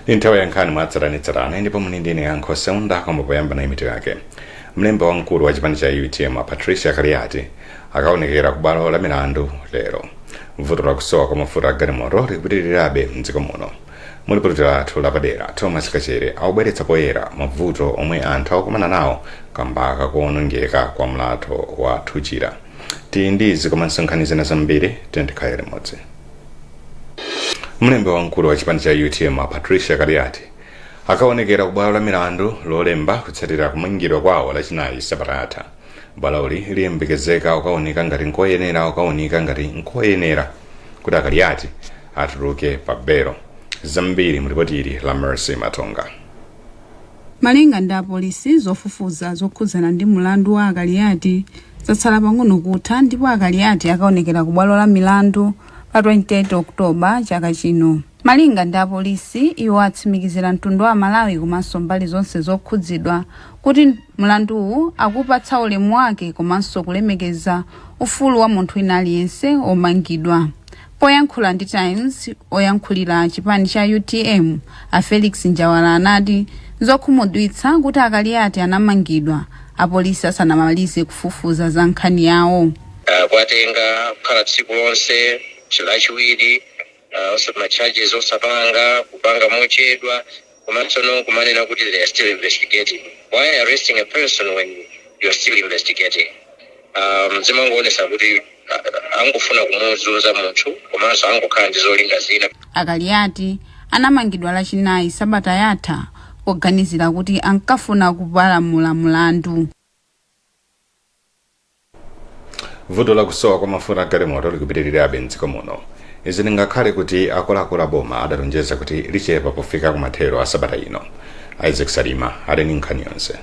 Ndi nthawi ya nkhani mwatsatanetsatane, ndipo muli ndine Yankho Seunda. Koma poyamba, nayi mitu yake. Mlembi wamkulu wa chipani cha UTM, Patricia Kaliati, akaonekera ku bwalo la milandu lero. Vuto lakusowa kwa mafuta a galimoto likupitirirabe mdziko muno. Mulipoti lathu lapadera, Thomas Kachere akubweretsa poyera mavuto omwe anthu akukumana nawo kamba kakuonongeka kwa mlatho wa Thuchira. Tili ndi izi komanso nkhani zina zambiri, tikhale limodzi. Mlembi wamkulu wa chipani cha UTM, Patricia Kaliati, akaonekera ku bwalo la milandu Lolemba kutsatira kumangidwa kwawo Lachinayi sabata yatha. Bwaloli liyembekezeka kukaoneka ngati nkoyenera kuti Akaliati atuluke pa belo. Zambiri mulipoti ili la Mercy Matonga. Malinga ndi apolisi, zofufuza zokhudzana ndi mulandu wa Akaliati zatsala pang'ono kutha, ndipo Akaliati akaonekera ku bwalo la milandu pa 28 Oktoba chaka chino. Malinga ndi apolisi, iwo atsimikizira mtundu wa Malawi komanso mbali zonse zokhudzidwa kuti mlanduwu akupatsa ulemu wake komanso kulemekeza ufulu wa munthu wina aliyense omangidwa. Poyankhula ndi Times, oyankhulira chipani cha UTM, a Felix Njawala, anati zokhumudwitsa kuti Akaliati anamangidwa apolisi asanamalize kufufuza za nkhani yawo. Kwatenga kukhala tsiku lonse Lachiwiri, ma charges osapanga, kupanga mochedwa, komanso no kumanena kuti they are still investigating. Why arresting a person when you are still investigating? Zimangoonesa kuti angofuna kumuzunza munthu komanso angokhala ndi zolinga zina. Akaliati anamangidwa Lachinayi sabata yatha poganizira kuti ankafuna kupalamula mulandu. Vuto lakusowa kwa mafuta a galimoto likupitirirabe mdziko muno. Izi lingakhale kuti akuluakulu a boma adalonjeza kuti lichepa pofika kumathero a sabata ino. Isaac Salima ali ndi nkhani yonse.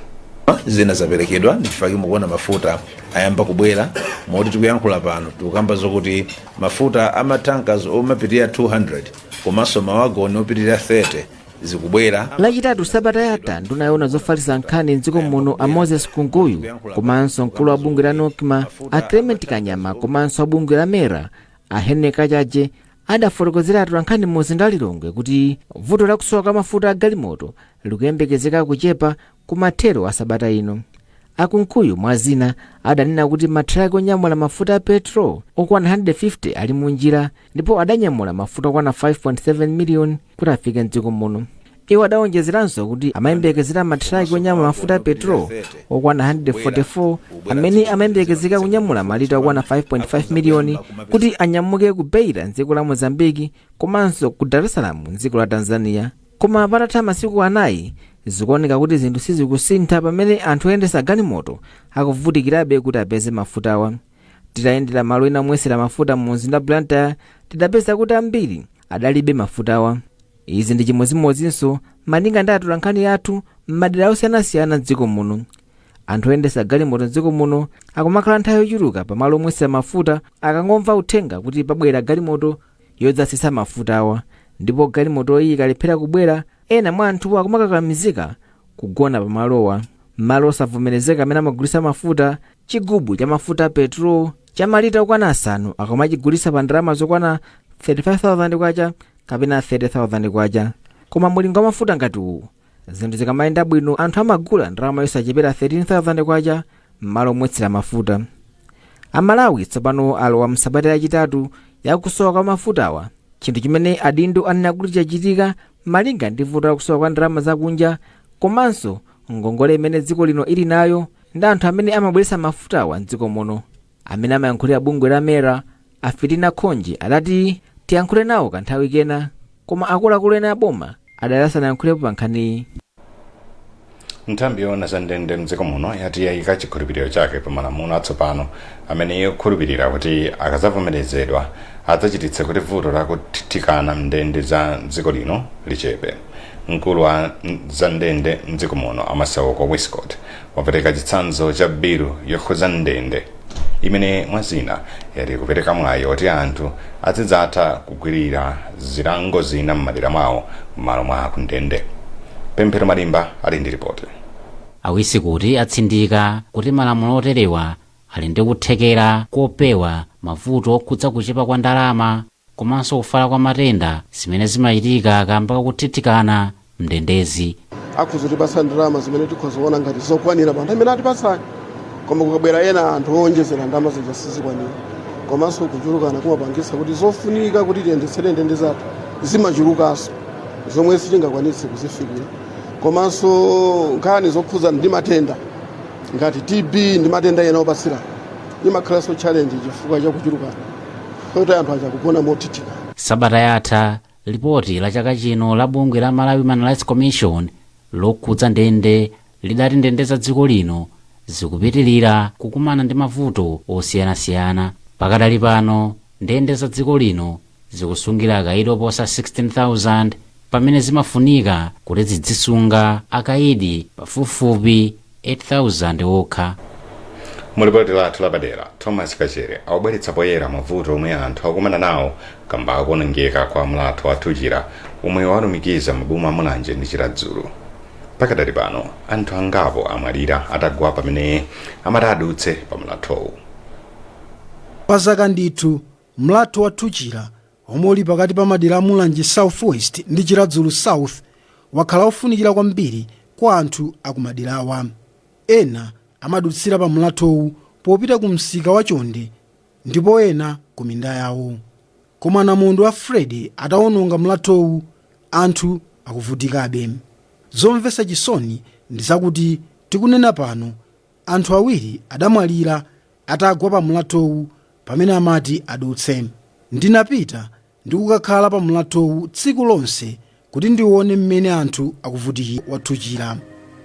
Zina zaperekedwa, ndichifukwa mukuona mafuta ayamba kubwera, moti tikuyankhula pano tikukamba zokuti mafuta ama tankers omapitirira 200 komanso mawagoni opitirira 30 zikubwera. Lachitatu sabata yatha, nduna yoona zofalitsa nkhani mdziko muno, a Moses Kunkuyu, komanso mkulu wa bungwe la NOCMA, a Clement Kanyama, komanso a bungwe la MERA, a Henry Kachaje, adafotokozeratu nkhani mu mzinda wa Lilongwe kuti vuto lakusowa kwa mafuta a galimoto likuyembekezeka kuchepa kumathero a sabata ino. Akunkuyu mwa zina adanena kuti matraki onyamula mafuta a petrol okwana 150 ali munjira, ndipo adanyamula mafuta okwana 5.7 miliyoni kuti afike mdziko muno. Iwo adawonjezeranso kuti amayembekezera matraki onyamula mafuta a petrol okwana 144 amene amayembekezeka kunyamula malita okwana 5.5 miliyoni kuti anyamuke ku Beira mdziko la Mozambiki komanso ku Dar es Salaam mdziko la Tanzania. Koma patatha masiku 4, zikuoneka kuti zinthu sizikusintha, pamene anthu oyendesa galimoto akuvutikirabe kuti apeze mafutawa. Titayendera malo ena omwesera mafuta mu mzinda wa Blantyre, tidapeza kuti ambiri adalibe mafutawa. Izi ndi chimodzimodzinso malinga ndi atolankhani athu m'madera osiyanasiyana mdziko muno. Anthu oyendesa galimoto mdziko muno akumakhala nthawi yochuluka pamalo omwesera mafuta akangomva uthenga kuti pabwera galimoto yodzasisa mafutawa, ndipo galimoto iyi ikalephera kubwera, ena mwa anthu akumakakamizika kugona pamalowa. Malo osavomerezeka amene amagulitsa mafuta, chigubu cha mafuta a petrol cha malita okwana 5 akamachigulitsa pa ndalama zokwana 35,000 kwacha kapena 30,000 kwacha. Koma mulingo wa mafuta ngati uwu, zinthu zikamayenda bwino, anthu amagula ndalama yosachepera 13,000 kwacha m'malo omwetsera mafuta. Amalawi tsopano alowa msabata yachitatu yakusowa kwa mafutawa, chinthu chimene adindo anena kuti chachitika malinga ndi vuto lakusowa kwa ndalama zakunja komanso ngongole imene dziko lino ili nayo ndi anthu amene amabweretsa mafutawa mdziko muno. Amene amayankhulira bungwe la MERA, a Fitina Khonje, adati tiyankhule nawo kanthawi kena, koma akuluakulu ena aboma adali asanayankhulepo pa nkhaniyi. Nthambi yoona za ndende mdziko muno yati yayika chikhulupiriro chake pa malamulo atsopano amene ikukhulupirira kuti akadzavomerezedwa adzachititsa kuti vuto lakuthithikana mndende za dziko lino lichepe. Mkulu wa za ndende mdziko muno, Amasauko Wiscott, wapereka chitsanzo cha bilu yokhudza ndende imene mwazina yati kupereka mwayi oti anthu azidzatha kugwirira zilango zina m'madera mwawo m'malo mwa kundende. Pemphero Malimba ali ndi ripoti. A Wiscott atsindika kuti malamulo oterewa ali ndi kuthekera kopewa mavuto okhudza kuchepa kwa ndalama. Komanso kufala kwa matenda zimene zimachitika kamba kakuthithikana mndendezi. Akhoza kutipatsa ndalama zimene tikhoza kuona ngati zokwanira pa anthu amene atipatsayo, koma kukabwera ena anthu owonjezera, ndalama zija sizikwanira. Komanso kuchulukana kumapangisa kuti zofunika kuti tiyendetsere ndende zathu zimachulukanso, zomwe sitingakwanitse kuzifikira. Komanso nkhani zokhudzana ndi matenda ngati TB ndi matenda ena opatsirana imakhalanso challenge chifukwa chakuchulukana kuti anthu achakugona mothithikana. Sabata yatha, lipoti la chaka chino la bungwe la Malawi Human Rights Commission lokhudza ndende lidati ndende za dziko lino zikupitilira kukumana ndi mavuto osiyanasiyana. Pakadali pano, ndende za dziko lino zikusungira akaidi oposa 16,000, pamene zimafunika kuti zidzisunga akaidi pafupifupi 8,000 okha. Mulipoti lathu lapadera, Thomas Kachere akubweretsa poyera mavuto omwe anthu akumana nawo kamba akuonongeka kwa mlatho wa Thuchira omwe walumikiza maboma a Mulanje ndi Chiradzulu. Pakadali pano, anthu angapo amwalira atagwa pamene amati adutse pa mlathowu. Pa zaka ndithu, mlatho wa Thuchira omwe uli pakati pa madera a Mulanje South West ndi Chiradzulu South wakhala ofunikira kwambiri kwa anthu akumadera awa. Ena amadutsira pa mlathowu popita ku msika wa Chonde ndipo ena ku minda yawo. Koma namondwe wa Freddy atawononga mlathowu, anthu akuvutikabe. Zomvetsa chisoni ndi zakuti tikunena pano, anthu awiri adamwalira atagwa pa mlathowu pamene amati adutse. Ndinapita ndikukakhala pa mlathowu tsiku lonse kuti ndione mmene anthu akuvutikira. Wathuchira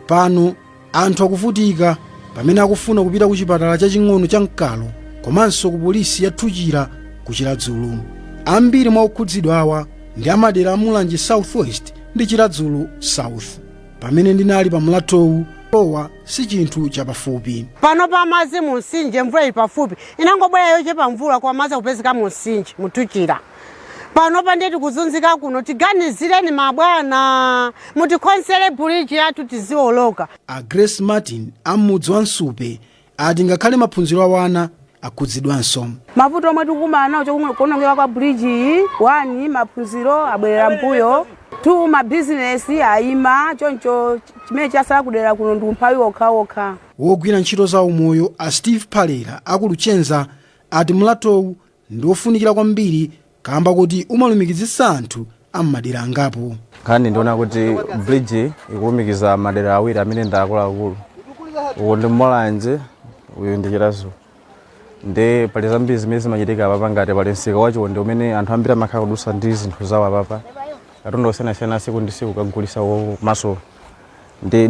pano, anthu akuvutika pamene akufuna kupita ku chipatala chaching'ono cha Mkalo komanso ku polisi ya Thuchira ku Chiradzulu. Ambiri mwa okhudzidwa awa ndi amadera a Mulanje South West ndi Chiradzulu South. Pamene ndinali pa mlathowu, lowa si chinthu chapafupi. Pano pa madzi mu mtsinje, mvula ili pafupi, inangobwera yochepa mvula, kwa madzi akupezeka mu mtsinje muthuchira. Pano pa ndiye tikuzunzika kuno. Tiganizireni mabwana, mutikonzere bridge yathu tiziwoloka. A Grace Martin am'mudzi wa Nsupe ati ngakhale maphunziro a ana akhudzidwanso. Mavuto omwe tikukumana nawo chokumwe kuonongeka kwa bridge iyi, 1, maphunziro abwerera mbuyo, 2, mabizinesi ayima. Choncho chimene chasala kudera kuno ndi umphawi wokhawokha. Wogwira ntchito za umoyo a Steve Palera akuluchenza ati mlathowu ndi wofunikira kwambiri kamba kuti umalumikizitsa anthu am'madera angapo. Nkhani ndiona kuti bridge ikulumikiza madera awiri amene ndi akuluakulu. Uku ndi Mulanje, uyu ndi Chiradzulu. Ndi pali zambiri zimene zimachitika apapa, ngati pali msika wachonde umene anthu ambiri amakhala kudusa ndi zinthu zawo apapa, katundu osiyanasiyana siku ndi siku kagulisa maso. Ndi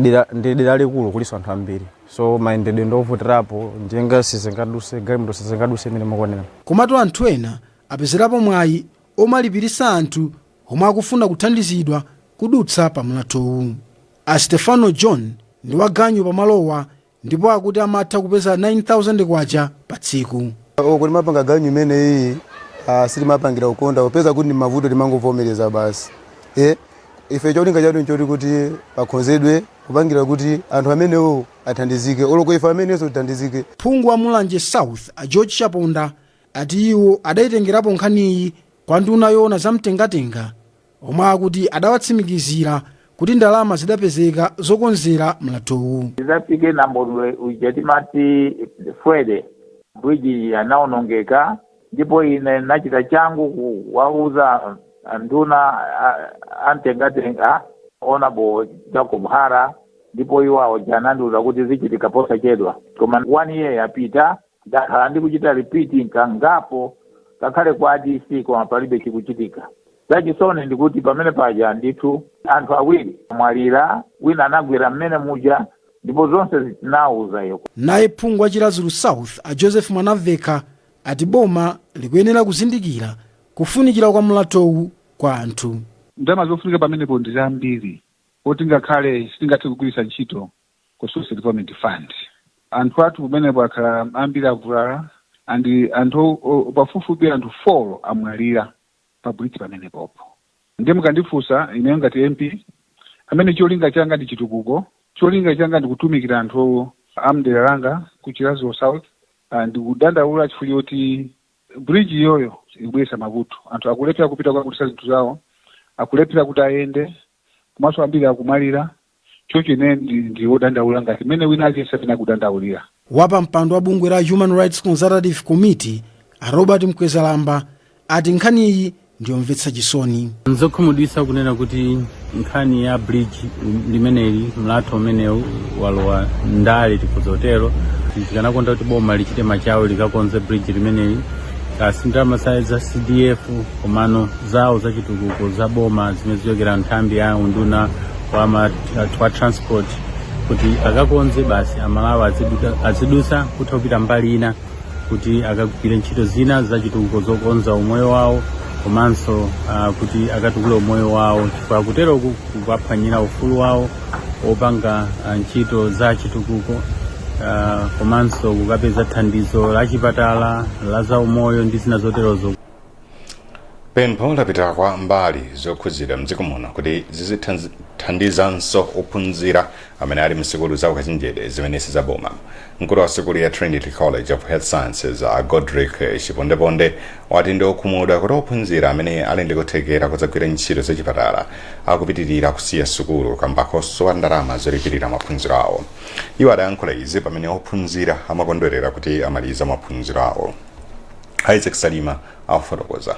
dera likulu, kuliso anthu ambiri, so mayendedwe ndovutirapo. Njinga sizingaduse, galimoto sizingaduse imene mukuonera. Komatu anthu ena apezerapo mwayi omalipirisa anthu omwe akufuna kuthandizidwa kudutsa pa mlathowu. A Stefano John ndi waganyu pamalowa ndipo akuti amatha kupeza 9000 kwacha pa tsiku. Uku timapanga ganyu imeneyi, sitimapangira kukonda kupeza kuti ndi mavuto, timangovomereza basi. Ife cholinga chathu nchoti kuti pakonzedwe kupangira kuti anthu amenewo athandizike, oloko ife amenenso tithandizike. Phungu wa Mulanje South a George Chaponda ati iwo adayitengerapo nkhaniyi kwa nduna yoona zamtengatenga, omwe akuti adawatsimikizira kuti ndalama zidapezeka zokonzera mlathowu. Izafike namondwe uja timati Freddy, bridge anaonongeka, ndipo ine nachita changu kuwauza nduna amtengatenga, Honorable Jacob Hara, ndipo iwo awo anandiuza kuti zichitika posachedwa. Koma one year yapita, ndakhala ndikuchita repeating kangapo ngakhale kwa DC, koma palibe chikuchitika. Zachisoni ndikuti pamene paja ndithu anthu awiri amwalira, wina anagwera mmene muja, ndipo zonse zinauza iyo. Naye phungu wa Chiradzulu South a Joseph Mwanamvekha ati boma likuyenera kuzindikira kufunikira kwa mlathowu kwa anthu. Ndalama zofunika pamenepo ndi zambiri, poti ngakhale sitingathe kugwiritsa ntchito Constituency Development Fund. Anthu athu kumenepo akhala ambiri avulala, and anthu pafupifupi anthu 4 amwalira pa bridge pamenepopo. Ndiye mukandifunsa ineyo ngati MP amene cholinga changa ndi chitukuko, cholinga changa ndi kutumikira anthu amdera langa ku Chiradzulu South, ndikudandaula chifukwa choti Bridge iyoyo ikubweretsa mavuto. Anthu akulephera kupita kukagulitsa zinthu zawo, akulephera kuti ayende, komanso ambiri akumwalira. Choncho ine ndi wodandaula ngati mmene wina aliyense amene akudandaulira. Wapampando wa bungwe la Human Rights Consultative Committee, a Robert Mkwezalamba, ati nkhaniyi ndiyomvetsa chisoni. Nzokhumudwitsa kunena kuti nkhani ya bridge limeneli, mlatho umenewu walowa ndale, tikuzotero. Tikanakonda kuti boma lichite machawi likakonze bridge limeneli, kasi ndalama za CDF komano zawo zachitukuko za boma zimene zichokera nthambi ya unduna wa transport, kuti akakonze basi, Amalawi azidusa kutha kupita mbali ina kuti akagwire ntchito zina zachitukuko zokonza umoyo wawo, komanso kuti akatukule umoyo wawo, chifukwa kuteroku kukaphwanyira ufulu wawo opanga ntchito za chitukuko, komanso kukapeza thandizo la chipatala, la zaumoyo ndi zina zoterozo. Pempho lapita kwa mbali zokhudzidwa mdziko muno kuti zizithandizanso ophunzira amene ali msukulu za ukachenjede zimene sizaboma. Mkulu wa sukulu ya Trinity College of Health Sciences, a Godrick Chipondeponde, wati ndi okhumudwa kuti ophunzira amene ali ndi kuthekera kudzagwira ntchito zachipatala akupitirira kusiya sukulu kamba kosowa ndalama zolipirira maphunziro awo. Iwo adayankhula izi pamene ophunzira amakondwerera kuti amaliza maphunziro awo. Isaac Salima afotokoza.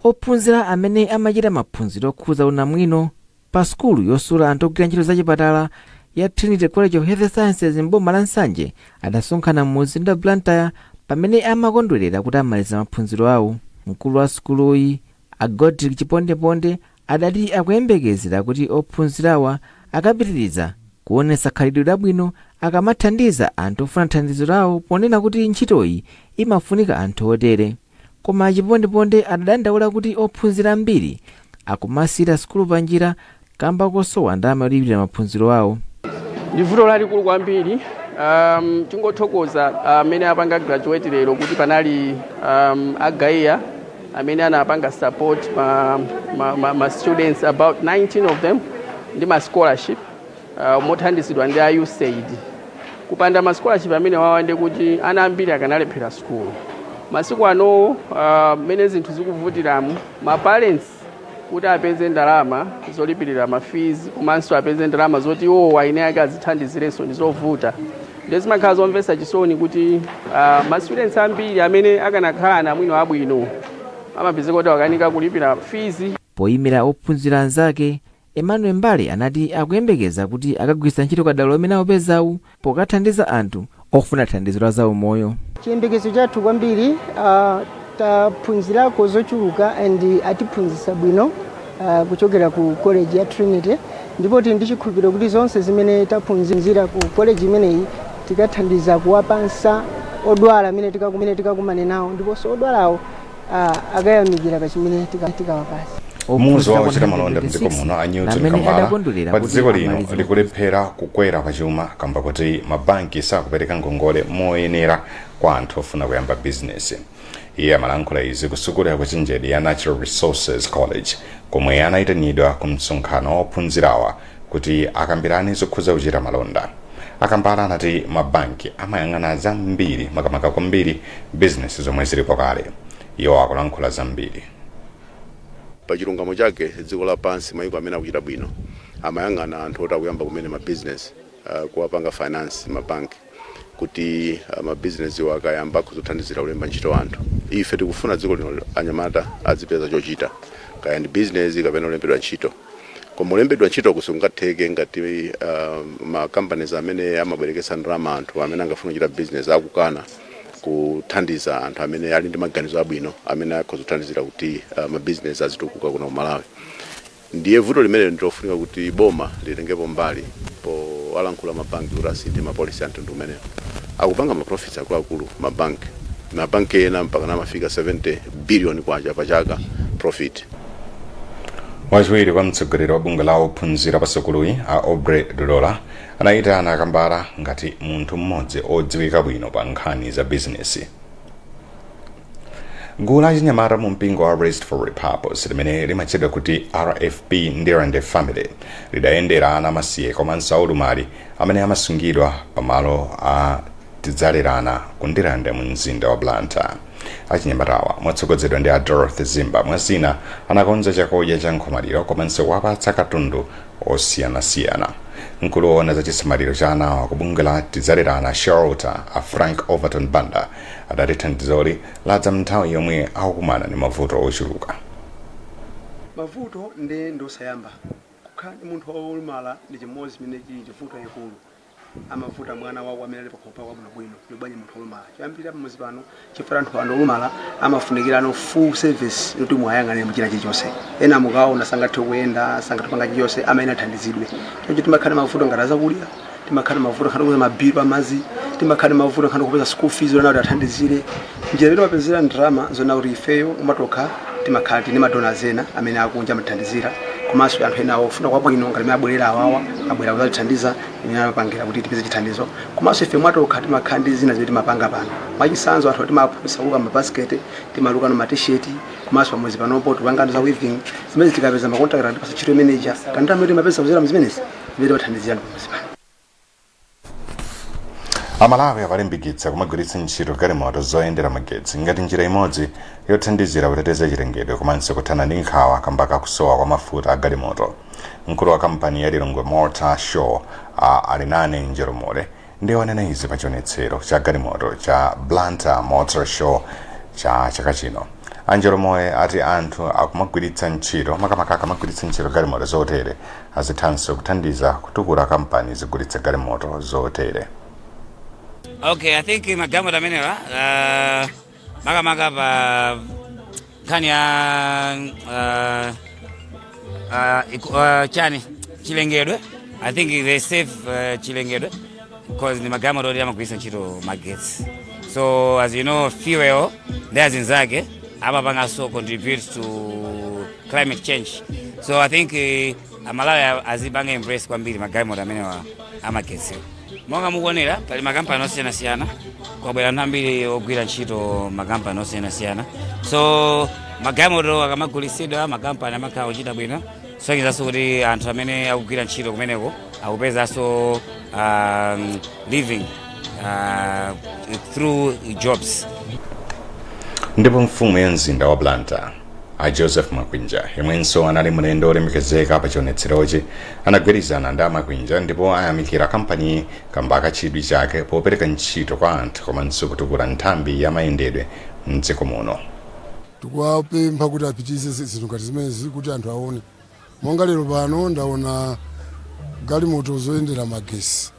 Ophunzira amene amachita maphunziro okhuza unamwino pa sukulu yosula anthu ogwira ntchito zachipatala ya Trinity College of Health Sciences m'boma la Nsanje adasonkhana m'mzinda wa Blantyre pamene amakondwerera kuti amaliza maphunziro awo. Mkulu wa sukuluyi, a Godrick Chipondeponde, adati akuyembekezera kuti ophunzirawa akapitiriza kuonetsa khalidwe labwino akamathandiza anthu ofuna thandizo lawo, ponena kuti ntchitoyi imafunika anthu otere. Koma Chipondeponde adadandaula kuti ophunzira ambiri akumasiyira sukulu panjira kamba kosowa ndalama yolipirira maphunziro awo. Ndi vuto lalikulu kwambiri. Tingothokoza amene apanga graduate lero kuti panali a GAEA amene anapanga support ma students, about 19 of them, ndi ma scholarship, mothandizidwa ndi a USAID. Kupanda ma scholarship amene wawa, ndi kuti ana ambiri akanalephera sukulu. Masiku ano, mmene zinthu zikuvutiramu, ma parents kuti apeze ndalama zolipirira ma fees komanso apeze ndalama zoti iwowo eni ake azithandizirenso ndi zovuta. Ndiye zimakhala zomvetsa chisoni kuti ma students ambiri amene akanakhala anamwino abwino amapezeka kuti akanika kulipira fees. Poyimira ophunzira anzake, Emmanuel Mbale anati akuyembekeza kuti akagwiritsa ntchito kadaulo amene awupezawu pokathandiza anthu ofuna thandizo la zaumoyo. Chiyembekezo chathu kwambiri, taphunzirako zochuluka and atiphunzitsa bwino kuchokera ku college ya Trinity, ndipo tili ndi chikhulupiriro kuti zonse zimene taphunzira ku college imeneyi tikathandiza kuwapatsa odwala amene tikakumane nawo, ndiponso odwalawo akayamikira pa chimene tikawapatsa. Muzu wa ochita malonda mdziko muno, a Newton Amene Kambala, adakondwerera pati kuti dziko lino amaliza likulephera kukwera kwa chuma kamba kuti mabanki sakupereka ngongole moyenera kwa anthu ofuna kuyamba bizinesi. Iye amalankhula izi ku sukulu yakuchenjede ya Natural Resources College, komwe anayitanidwa ku msonkhano wa ophunzirawa kuti akambirane zokhuza kuchita malonda. Akambala anati mabanki amayang'ana zambiri, makamaka kwambiri bizinesi zomwe zilipo kale. Iwo akulankhula zambiri. Pa chilungamo chake, dziko lapansi, mayiko amene akuchita bwino amayang'ana anthu oti akuyamba kumene mabizinesi, kuwapanga finance mabanki kuti mabizinesi iwo akayamba kuzothandizira kulemba ntchito anthu. Ife tikufuna dziko lino anyamata azipeza chochita, kaya ndi bizinesi kapena kulembedwa ntchito. Koma kulembedwa ntchito kusungatheke ngati ma companies amene amabwerekesa ndalama anthu amene angafuna kuchita business akukana kuthandiza anthu amene ali ndi maganizo abwino amene akhoza kuthandizira kuti mabizinesi azitukuka kuno ku Malawi. Ndiye vuto limene ndilofunika kuti boma litengepo mbali powalankhula mabanki kuti asinthe ma policy a mtundu umenewo. Akupanga ma profits akuluakulu mabanki. Mabanki ena mpaka amafika 70 billion kwacha pa chaka profit. Wachiwiri kwa mtsogoleri wa bungwe la ophunzira pa sukuluyi, a Aubrey Dulola, anayitana Kambala ngati munthu mmodzi odziwika bwino pa nkhani za bizinesi. Gulu la chinyamata mu mpingo wa Raised for a Purpose, limene limatchedwa kuti RFP Ndirande Family, lidayendera ana amasiye komanso aulumali amene amasungidwa pamalo a Tidzalerana ku Ndirande mu mzinda wa Blantyre. Achinyamatawa, motsogozedwa ndi a Dorothy Zimba, mwazina anakonza chakudya cha nkhomaliro komanso kuwapatsa katundu osiyanasiyana. Mkulu woona za chisamaliro cha anawa ku bungwe la Tidzalerana Shelter, a Frank Overton Banda, adati thandizoli ladza mnthawi yomwe akukumana ndi mavuto ochuluka. Mavuto ndi ndosayamba. Kukhala ndi munthu wolumala ndi chimodzi chimene chili chivuto chikulu. Amavuta mwana wawo amene ali pakhomo pako bwinobwino, ndi munthu wolumala. Choyambirira, pamudzi pano, chifukwa anthu olumala amafunikira no full service yoti muwayang'anire muchina chilichonse. Ena mukaona sangathe kuyenda, sangathe kupanga chilichonse, amene athandizidwe. Choncho timakhala mavuto ngati azakudya, timakhala mavuto nkhani kupeza mabilu amazi, timakhala mavuto nkhani kupeza school fees zona kuti athandizire. Njira imene timapezera ndalama zona kuti ifeyo umatokha, timakhala tine madonors ena amene akunja amathandizira, komanso anthu ena ofuna kwabwino ngati amene abwerera awawa, abwera kuzatithandiza, imene amapangira kuti tipeze chithandizo. Komanso ife mwatokha timakhala ndi zina zimene timapanga pano. Mwachitsanzo, anthu timaphunzitsa kuluka mabasiketi, timaluka no matisheti, komanso pamudzi panopo tipangano za weaving zimene tikapeza macontract atipasa ntchito manager kandalama timapeza kuzera mzimenezi zimene timathandizira pamudzi pano. Amalawi akulimbikitsa kumagwiritsa ntchito galimoto zoyendera magetsi ngati njira imodzi yothandizira kuteteza chilengedwe komanso kuthana ndi nkhawa kamba kakusowa kwa mafuta a galimoto. Mkulu wa kampani ya Lilongwe Motor Show, a Alinane Njerumule, ndi wanena izi pa chionetsero cha galimoto cha Blantyre Motor Show cha chaka chino. Anjerumule ati anthu akumagwiritsa ntchito, makamaka akamagwiritsa ntchito galimoto zotere, azithanso kuthandiza kutukula kampani zigulitsa galimoto zotere. Okay, I think magalimoto amenewa, makamaka pa nkhani ya chani, chilengedwe, I think they save chilengedwe because ndi magalimoto oti amagwiritsa ntchito magetsi. So as you know, fuel ndi azinzake amapanganso contribute to climate change. So I think Amalawi azipanga embrace kwambiri magalimoto amenewa amagetsiwo. Monga mukuonera, pali makampani osiyanasiyana, kwabwera anthu ambiri ogwira ntchito makampani osiyanasiyana. So magalimoto akamagulitsidwa, makampani amakhala kuchita bwino, sonyezaso kuti anthu amene akugwira ntchito kumeneko akupezanso living through jobs. Ndipo mfumu ya mzinda wa Blantyre, a Joseph Makwinja, yemwenso anali mlendo olemekezeka pa chionetserochi, anagwirizana ndi Amakwinja ndipo ayamikira kampani kamba ka chidwi chake popereka ntchito kwa anthu komanso kutukula nthambi ya mayendedwe mdziko muno. Tikuwapempha kuti apitirize zinthu ngati zimenezi kuti anthu aone. Monga lero pano ndaona galimoto zoyendera magesi.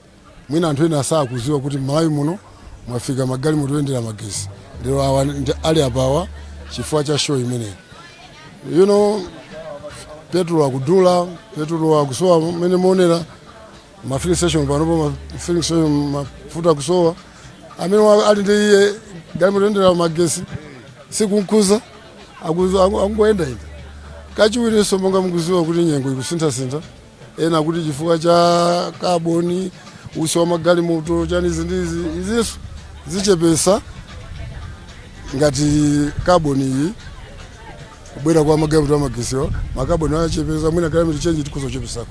Mwina anthu ena sakuziwa kuti m'Malawi muno mwafika magalimoto oyendera magesi. Lero awa ali apawa chifukwa cha show imeneyi. Petrol akudula, petrol akusowa. Mmene muonera ma filling station panopo, ma filling station mafuta akusowa. Amene ali ndi iye galimoto oyendera magesi sikunkuza, akungoyendayenda. Kachiwirinso, monga mukuziwa kuti nyengo ikusinthasintha, ena kuti chifukwa cha carbon, usi wa magalimoto, chani, zindizi izinso zichepesa ngati carbon iyi. Kubwera kwa magalimoto amagesiwa, macarbon achepesa, mwina climate change tikuzochepesako.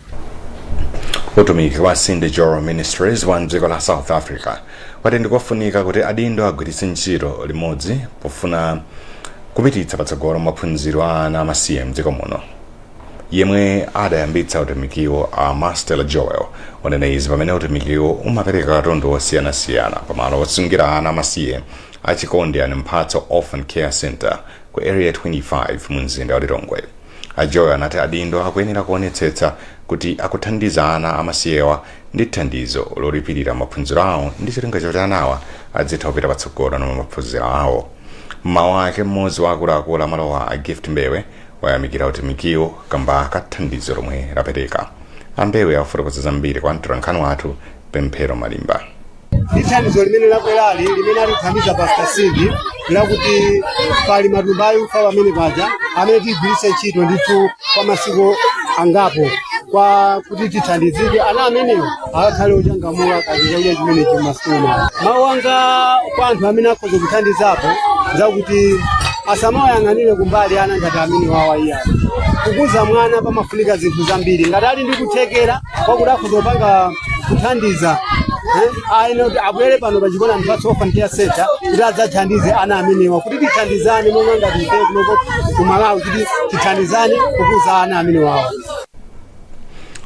Utumiki wa Cindy Joel Ministries wa mdziko la South Africa wati ndikofunika kuti adindo agwiritse ntchito limodzi pofuna kupititsa patsogolo maphunziro a ana amasiye mdziko muno. Yemwe adayambitsa utumikiwo, a Master Joel, wanena izi pamene utumikiwo umapereka katundu osiyanasiyana pamalo osungira ana amasiye achikondi and Mphatso Orphan Care Center ku Area 25 mu mzinda wa Lilongwe. A Joel anati adindo akuyenera kuonetsetsa kuti akuthandiza ana amasiyewa ndi thandizo lolipirira maphunziro awo ndi cholinga choti anawa adzitha kupita patsogolo na maphunziro awo. Mmawu ake, mmodzi wa akuluakulu amalowa, a Gift Mbewe, wayamikira utumikiwo kamba ka thandizo lomwe lapereka. Ambewe afotokoza zambiri kwa mtolankhani wathu Pemphero Malimba. Ndi thandizo limene labwerali, limene alithandiza Pastor Cindy, lakuti pali matumba ayufa pamene paja amene tigwiritse ntchito ndithu kwa masiku angapo, kwa kuti tithandizike ana amenewo akakhale ochangamula kachi chakudya chimenechi m'masiku mawa. Mawu anga kwa anthu amene akhoza kuthandizapo zakuti asamawayang'anire kumbali ana ngati amene wawa iyayo. Kukuza mwana pamafunika zinthu zambiri. Ngati ali ndi kuthekera kwakuti akhoza kupanga kuthandiza Ayenera kuti abwere pano pa Chikondano Mphatso Orphan Care Center kuti adzathandize ana amenewa, kuti tithandizane monga ngati ife kunoko ku Malawi, kuti tithandizane kukuza ana amenewawo.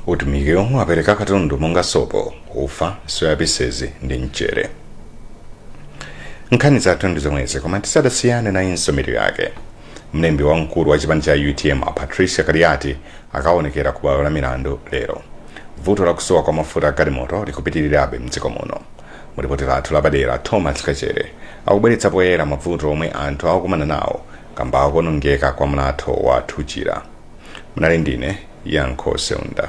Utumiki omwe apereka katundu monga sopo, ufa, soya pieces ndi mchere. Nkhani zathu ndi zomwezi, koma tisadasiyane nayinso mitu yake. Mlembi wamkulu wa chipani cha UTM Patricia Kaliati akaonekera ku bwalo la milandu lero. Vuto lakusowa kwa mafuta a galimoto likupitirirabe mdziko muno. Mulipoti lathu lapadera, Thomas Kachere akubweretsa poyera mavuto omwe anthu akukumana nawo kamba akuonongeka kwa mlatho wa Thuchira. Munali ndine Yankho Seunda.